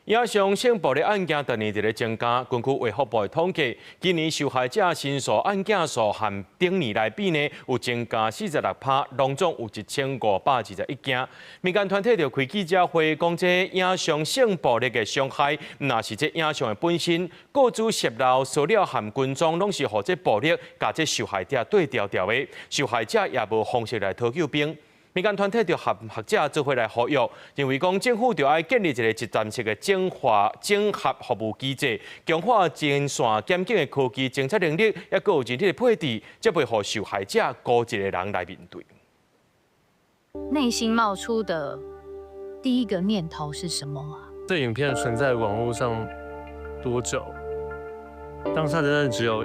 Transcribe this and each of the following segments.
影像性暴力案件逐年佇咧增加，根據衛福部的統計，今年受害者申訴案件數和頂年來比呢，有增加46趴，攏總有1521件。民間團體就開記者會，講這影像性暴力的傷害，毋但是這影像的本身，個資洩露、騷擾和跟蹤，攏是予這暴力共這受害者對調調的，受害者也無方式來討救兵。民間團體就和學者做伙來呼籲，認為講政府著愛建立一個一站式的整化整合服務機制，強化前線檢警的科技偵察能力，抑閣有人力的配置，才袂予受害者孤一個人來面對。內心冒出的第一個念頭是什麼啊？這影片存在網絡上多久？當下真的只有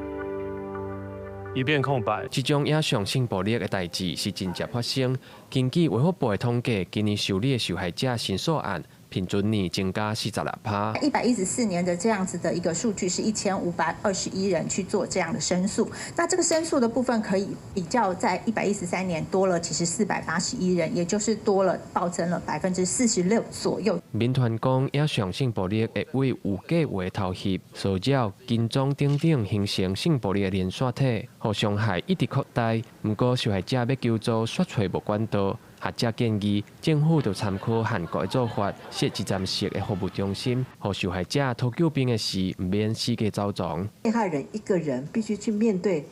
一片空白。這種影像性暴力的代誌是真正發生。根據衛福部的統計，今年受理的受害者申訴案，平均年增加46趴。 114年的這樣子的一個數據是1521人去做這樣的申訴。那這個申訴的部分可以比較，在113年多了其實481人，也就是多了暴增了46%左右。民團講，影像性暴力會為有計劃偷翕、騷擾、跟蹤等等形成性暴力的連鎖體，予傷害一直擴大。毋過受害者欲求助，卻揣無管道。學者建議政府著參考韓國的做法，設一站式的服務中心，予受害者討救兵的時，毋免四界走傱。被害人一個人必須去面對、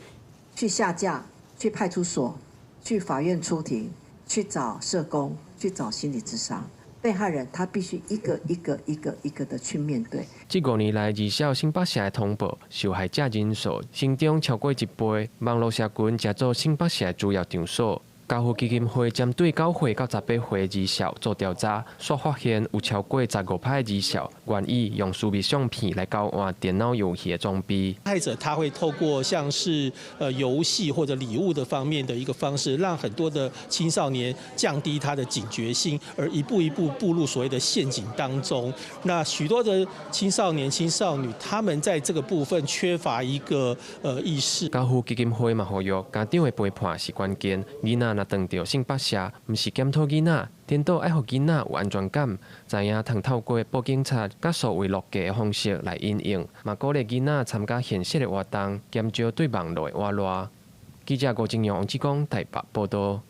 去下架、去派出所、去法院出庭、去找社工、去找心理諮商。被害人他必須一個一個一個一個的去面對。這5年來，兒少性剝削的通報受害者人數成長超過一倍，網路社群成做性剝削的主要場所。家父基金會針對9歲到18歲兒少做調查，煞發現有超過15趴兒少願意用私密相片來交換電腦遊戲的裝備。被害者他會透過像是遊戲或者禮物的方面的一個方式，讓很多的青少年降低他的警覺性，而一步一步步入所謂的陷阱當中。那許多的青少年、青少女，他們在這個部分缺乏一個意識。家父基金會嘛呼籲，家長的陪伴是關鍵。囡仔若碰著性剝削，毋是檢討囡仔，顛倒愛予囡仔有安全感，知影通透過報警察佮數位錄記的方式來因應，嘛鼓勵囡仔參加現實的活動，減少對網路的倚賴。記者郭正陽、王志剛台北報導。